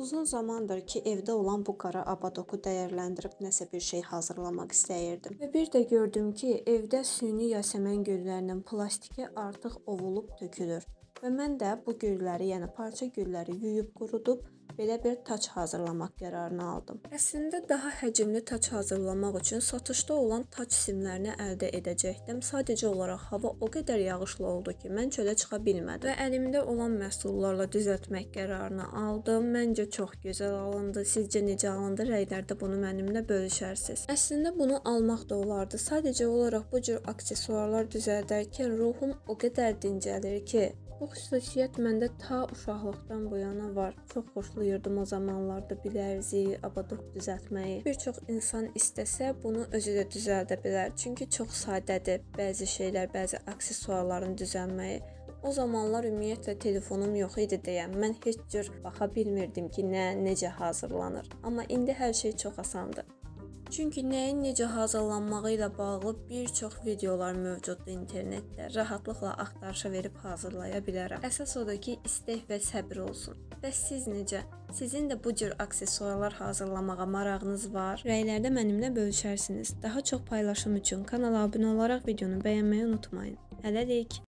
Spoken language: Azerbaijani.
Uzun zamandır ki, evdə olan bu qara abadoku dəyərləndirib nəsə bir şey hazırlamaq istəyirdim. Və bir də gördüm ki, evdə süni yasəmən güllərinin plastiki artıq ovulub tökülür. Və mən də bu gülləri, yəni parça gülləri yuyub qurudub belə bir tac hazırlamaq qərarını aldım. Əslində daha həcmli tac hazırlamaq üçün satışda olan tac simlərini əldə edəcəkdim. Sadəcə olaraq hava o qədər yağışlı oldu ki, mən çölə çıxa bilmədim və əlimdə olan məhsullarla düzəltmək qərarını aldım. Məncə çox gözəl alındı. Sizcə necə alındı? Rəylərdə bunu mənimlə bölüşərsiniz. Əslində bunu almaq da olardı. Sadəcə olaraq bu cür aksesuarlar düzəldərkən ruhum o qədər dincəlir ki, bu xüsusiyyət məndə ta uşaqlıqdan bu yana var. Çox xoşlayırdım o zamanlarda bilərzik, abadok düzəltməyi. Bir çox insan istəsə bunu özü də düzəldə bilər. Çünki çox sadədir bəzi şeylər, bəzi aksesuarların düzəlməyi. O zamanlar ümumiyyətlə telefonum yox idi deyə mən heç cür baxa bilmirdim ki, nə, necə hazırlanır. Amma indi hər şey çox asandır. Çünki nəyin necə hazırlanmağı ilə bağlı bir çox videolar mövcuddur internetdə. Rahatlıqla axtarışa verib hazırlaya bilərəm. Əsas odur ki, istək və səbir olsun. Bəs siz necə? Sizin də bu cür aksesuarlar hazırlamağa marağınız var? Rəylərdə mənimlə bölüşərsiniz. Daha çox paylaşım üçün kanala abunə olaraq videonu bəyənməyi unutmayın. Hələlik.